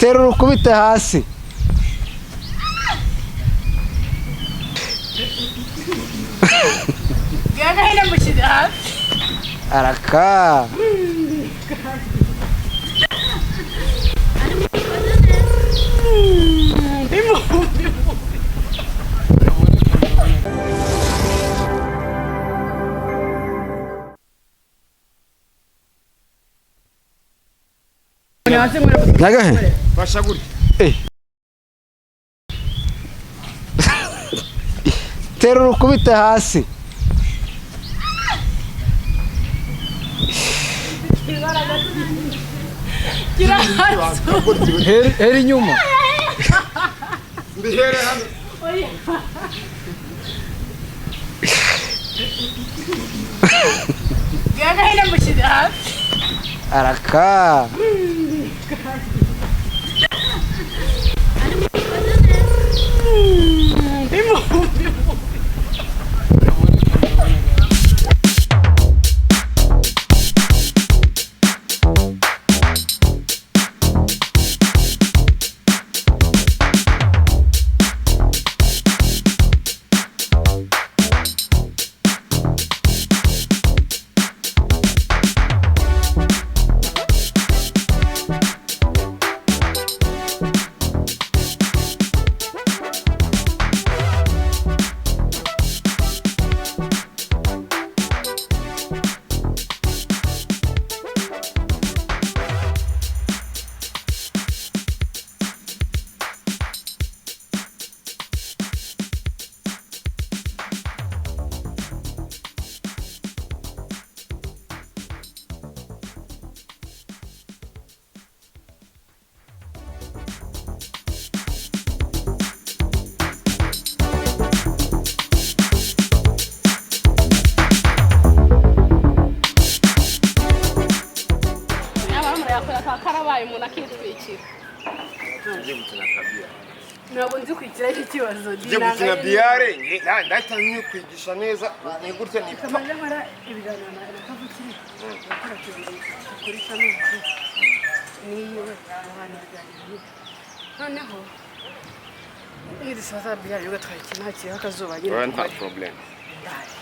Terura ukubite hasi. Araka. Nagahe? Fasha gutya. Eh. Terura ukubite hasi. Heri inyuma. Mbihere hano. Araka. Karabaye umuntu akitwikira. Tugiye gukina kabia. Ntabwo nzi kwikira iki kibazo. Tugiye gukina biyare, ndahita nkikwigisha neza, ni gutya ni pa. Kamaze nkora ibiganiro na kavukire. Gukora tubiri kuri kaminuza. Niwe muhana ibiganiro. Noneho nidusoza biyare yuko twakina hakiriho akazuba nyine. Oya, nta problem. Ndaje.